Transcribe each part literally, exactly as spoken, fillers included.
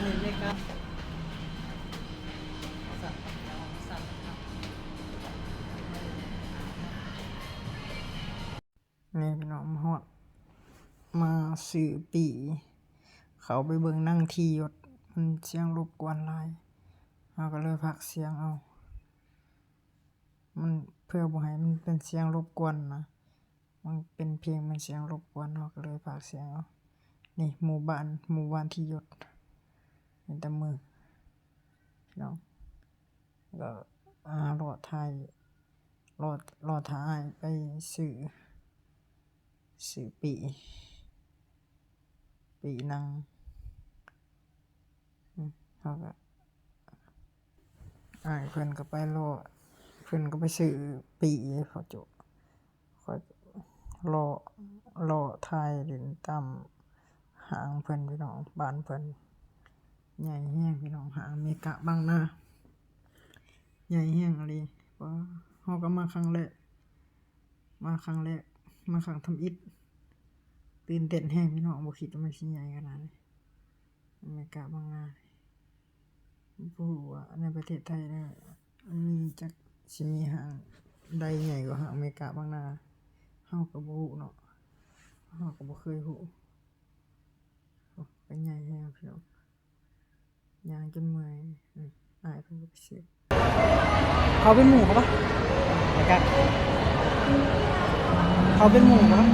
นี่พี่น้อง มาฮอด มาซื้อปี เข้าไปเบิ่งหนังที่หยด มันเสียงรบกวนหลาย เฮาก็เลยพักเสียงเอา มัน เพื่อบ่ให้มันเป็นเสียงรบกวนนะ มันเป็นเพลง มันเสียงรบกวน เฮาก็เลยพักเสียงเอา นี่หมู่บ้าน หมู่บ้านที่หยด เห็นแต่มือ พี่น้อง ก็ อ่า รอถ่าย รอ รอถ่ายไปซื้อ ซื้อปี ปีหนัง อืม เฮาก็ อ้ายเพิ่นก็ไปรอ เพิ่นก็ไปซื้อปี เขาโจ ข้อยเลาะ เลาะถ่ายเล่นตามห้างเพิ่นพี่น้อง บ้านเพิ่นใหญ่แฮงพี่น้อง ห้างเมกะบางนา ใหญ่แฮงอีหลี ว้า เฮาก็มาครั้งแรก มาครั้งแรก มาครั้งทำอิฐ ตื่นเต้นแฮงพี่น้อง บ่คิดว่ามันสิใหญ่ขนาดนี้ เมกะบางนา บ่ฮู้ว่าในประเทศไทยนะ มีจัก สิมีห้างใดใหญ่กว่าห้างเมกะบางนา เฮาก็บ่ฮู้เนาะ เฮาก็บ่เคยฮู้ โอ้ ก็ใหญ่แฮงพี่น้อง ย่างจนเมื่อย อืม อ้ายเพิ่นก็ไปซื้อ เขาเป็นหมู่เขาปะ เมกะ เขาเป็นหมู่เขาปะ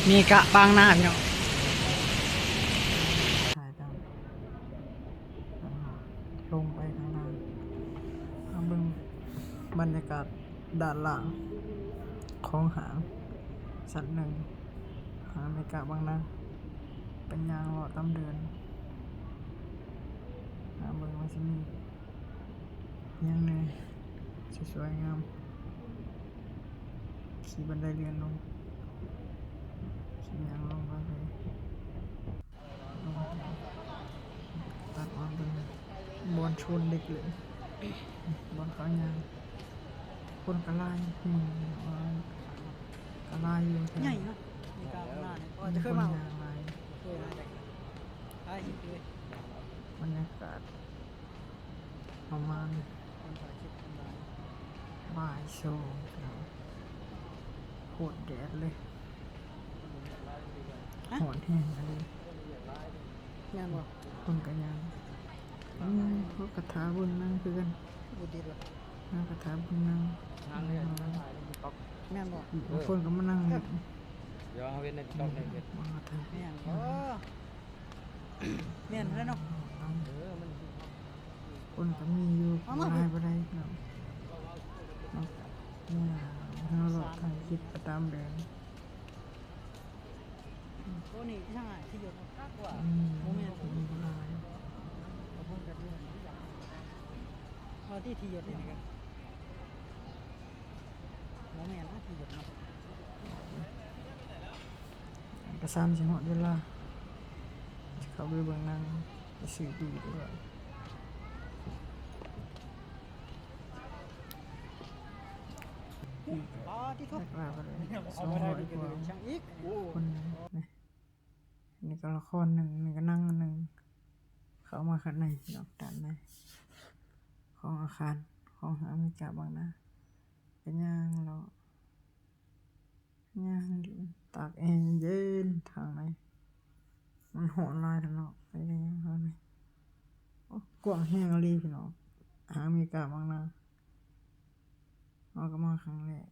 เมกะบางนาพี่น้อง ถ่ายตาม ลงไปข้างล่าง มาเบิ่งบรรยากาศด้านล่างของห้าง ชั้นหนึ่ง ห้างเมกะบางนา เป็นย่างเลาะตามเดิน มาเบิ่งว่าสิมี ยังไง สวยๆ งาม ขี่บันไดเลื่อนลง ขี่ย่างลงไปเลย ลงไป ตัดออกเลย บอนชวนเด็กเลย บอนเขาย่าง คนก็หลาย อืม ก็หลายอยู่ ใหญ่เนาะ เมกะบางนาเนี่ย ก็จะเคยมา คนย่างหลาย เคยมาจาก หลายอยู่เลย บรรยากาศ ประมาณ คนถ่ายคลิปคนหลาย บ่ายสองแล้ว โคตรแดดเลย ฮะ ฮ้อนแฮงเลย แม่นบ่ คนก็ย่าง อืม เขาก็ถ่าเบิ่งหนังคือกัน บ่ติดหรอก เขาก็ถ่าเบิ่งหนัง นั่งเล่นนั่งถ่ายในติ๊กต็อก แม่นบ่ บางคนก็มานั่งเล่น เดี๋ยวเอาเว้นในติ๊กต็อกในเพจ มาถ่าย แม่นบ่ แม่นแล้วเนาะ เออ มัน คนก็มีอยู่ เอามา หลายบ่ได้เนาะ เนาะ เนี่ย เฮาเลาะถ่ายคลิปไปตามเดิน ตัวนี้ที่ทางไหนที่หยด อืม บ่แม่น คนบ่หลาย เอาที่ที่หยดนี่ก็ บ่แม่นนะที่หยดเนาะ ก็ซ้ำสิฮอดเวลา เข้าไปเบิ่งหนัง ไปซื้อบีดีกว่า อ๋อ ที่ทุก จักลาไปเลย สองร้อยกว่า ช่างอีก คนนะ นี่ก็ละครหนึ่ง นี่ก็หนังหนึ่ง เข้ามาข้างใน นอกด้านใน ของอาคาร ของห้างเมกะบางนา ก็ย่างเลาะ ย่างเล่น ตากแอร์เย็นๆ ทางใน มันฮ้อนหลายแท้เนาะ ไปย่างทางใน โอ้ กว้างแฮงอีหลีพี่น้อง ห้างเมกะบางนา เฮาก็มาครั้งแรก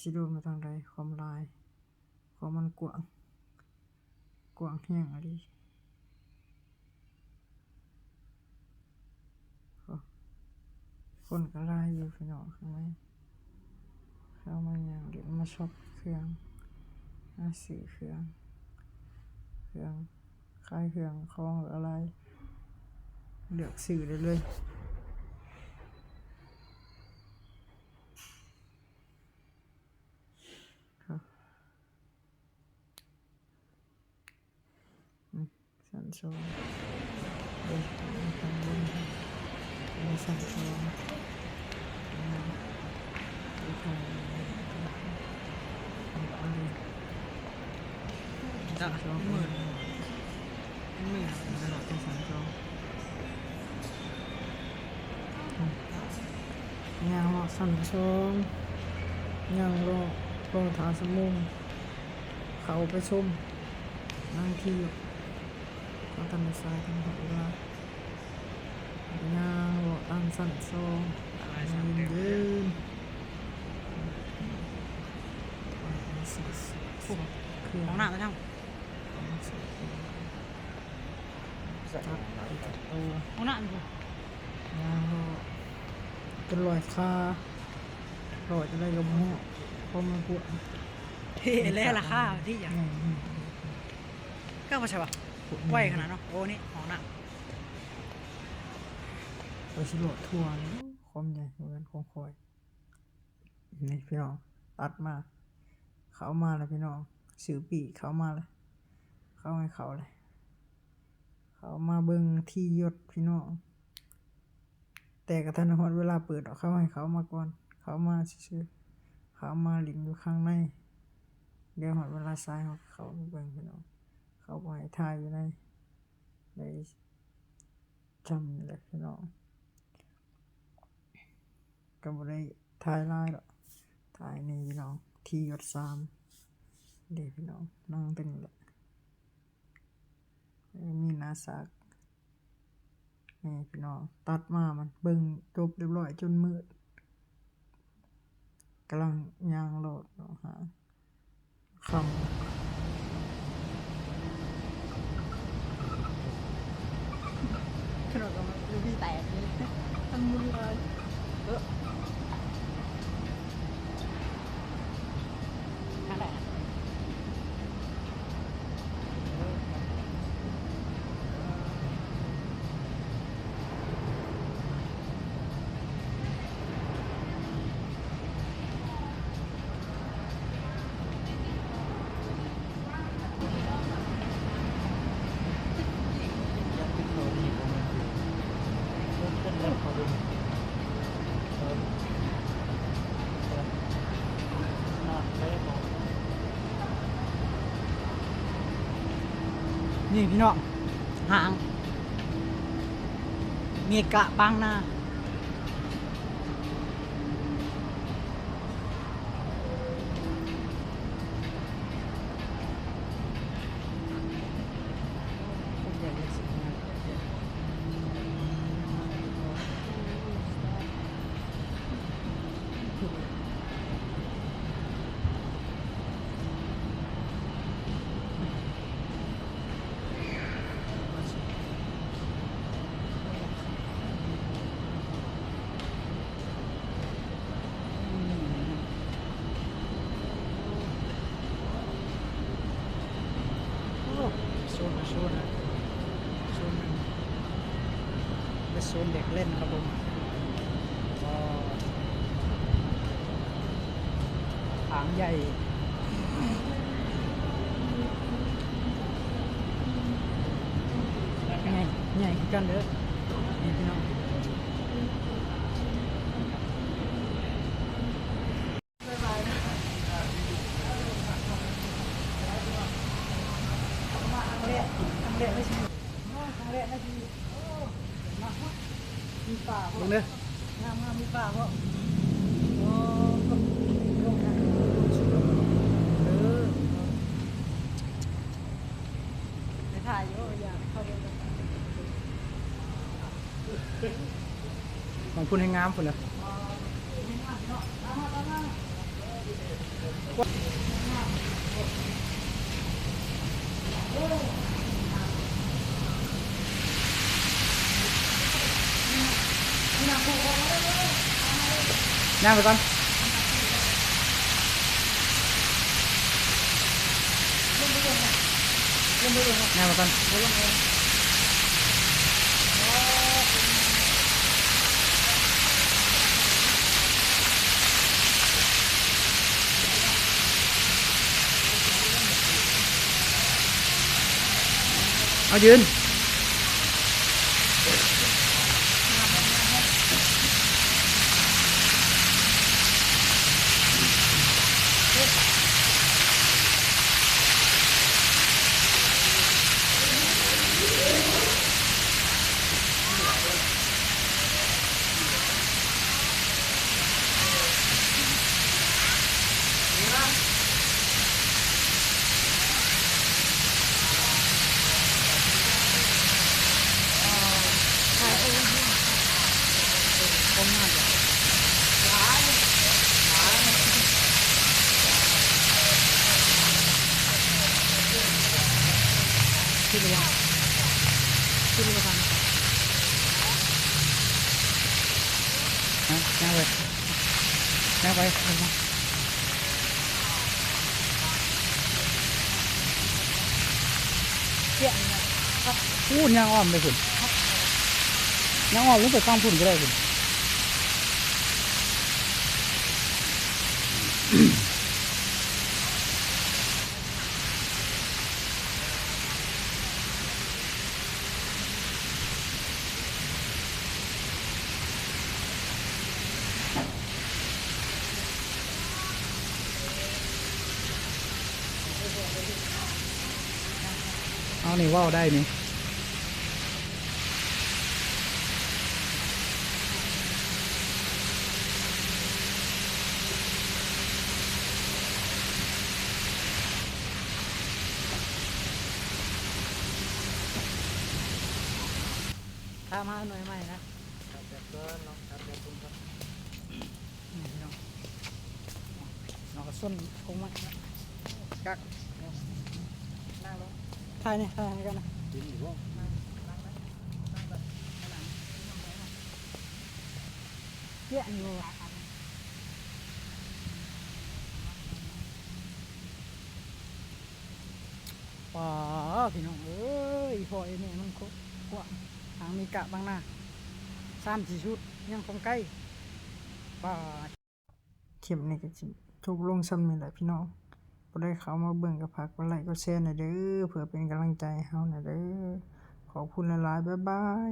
สิโดนไปทางใด ความหลาย ของมันกว้าง กว้างแฮงอีหลี โอ้ คนก็หลายอยู่พี่น้องข้างใน เข้ามาย่างเล่น มาช็อปเครื่อง มาซื้อเครื่อง เครื่อง ขายเครื่องของอะไร เลือกซื้อได้เลย สอง เดินทางบน เดินทางสอง เดินทาง จ้ะ สอง มืด มืด เดินทางสอง ย่างเลาะชั้นสอง ย่างเลาะ เลาะท่าสมุง เขาไปชม นั่งที่ เขาทันได้สายทันหอดเวลา ย่างเลาะตามชั้นสอง เย็นๆ เครื่อง ห้องน้ำไปทาง จับไปจับตัว ห้องน้ำอยู่ ย่างเลาะ เป็นรอยขา รอยจะได้ก็บ่ฮู้ เพราะมันปวด เฮ้ย แล้วราคาที่อย่าง อืม ก็มาใช่ปะ ปวด ไวขนาดเนาะ โอ้ นี่ห้องน้ำ ไปสิโลดทัวร์นี่ ความใหญ่เหมือนของคอย นี่พี่น้อง ตัดมา เขามาแล้วพี่น้อง ซื้อปีกเขามาแล้ว เขาให้เขาเลย เขามาเบิ่งที่ยศพี่น้อง แต่กระทันฮอดเวลาเปิดดอก เขาให้เขามาก่อน เขามาซื่อๆ เขามาหลินอยู่ข้างใน เดี๋ยวฮอดเวลาสายเขาเขามาเบิ่งพี่น้อง เขาบ่ให้ถ่ายอยู่ใน ได้จำนี่แหละพี่น้อง ก็บ่ได้ถ่ายหลายดอก ถ่ายนี่พี่น้อง ที่ยศสาม เด้พี่น้อง นั่งเต็มเลย เออ มีหน้าสาก นี่พี่น้อง ตัดมามันเบิ่งจบเรียบร้อยจนมืด กำลังย่างเลาะเนาะ หา คำ ถนนก็มันดูดีแตกเลย มันมือเลย เออ ทางไหนอะ นี่พี่น้อง หาง เมกะปางนา โอ้ โซน โซน โซน เป็นโซนเด็กเล่นครับผม ก็ หางใหญ่ ใหญ่ ใหญ่คือกันเด้อ นี่พี่น้อง มีป่าบ่ เบิ่งเด้อ งามงาม มีป่าบ่ โอ้ ลงทาง เออ ไปถ่ายอยู่ อยากเข้าไป ของคุณให้งามพุ่นนะ ย่างไปก่อน ย่างไปก่อน เอายืน ย่างไปย่างไปอู้ย่างอ้อมไปคุณย่างอ้อมลงไปฟังคุณก็ได้คุณ เอานี่เว้าได้นี่ถ้ามาหน่วยใหม่นะ ครับแบบเกินเนาะครับแบบคุณครับ นี่พี่น้อง น้องก็ส้นคงมากัก นั่งลง ถ่ายนี่ถ่ายให้กันนะ กินอยู่บ่นั่งนั่งนั่งแบบข้างหลังเยอะอยู่อะ ป้าพี่น้องเอ้ย พ่อไอ้แม่มันโคกว้าง ทางมีกะบางนาสามสี่ชุด ยังคงใกล้ป้า คลิปนี้ก็สิจบลงส่ำนี้แหละพี่น้อง ผู้ใดเข้ามาเบิ่งก็ฝากกดไลค์กดแชร์หน่อยเด้อ เพื่อเป็นกำลังใจให้เฮาหน่อยเด้อ ขอบคุณหลายๆ บ๊ายบาย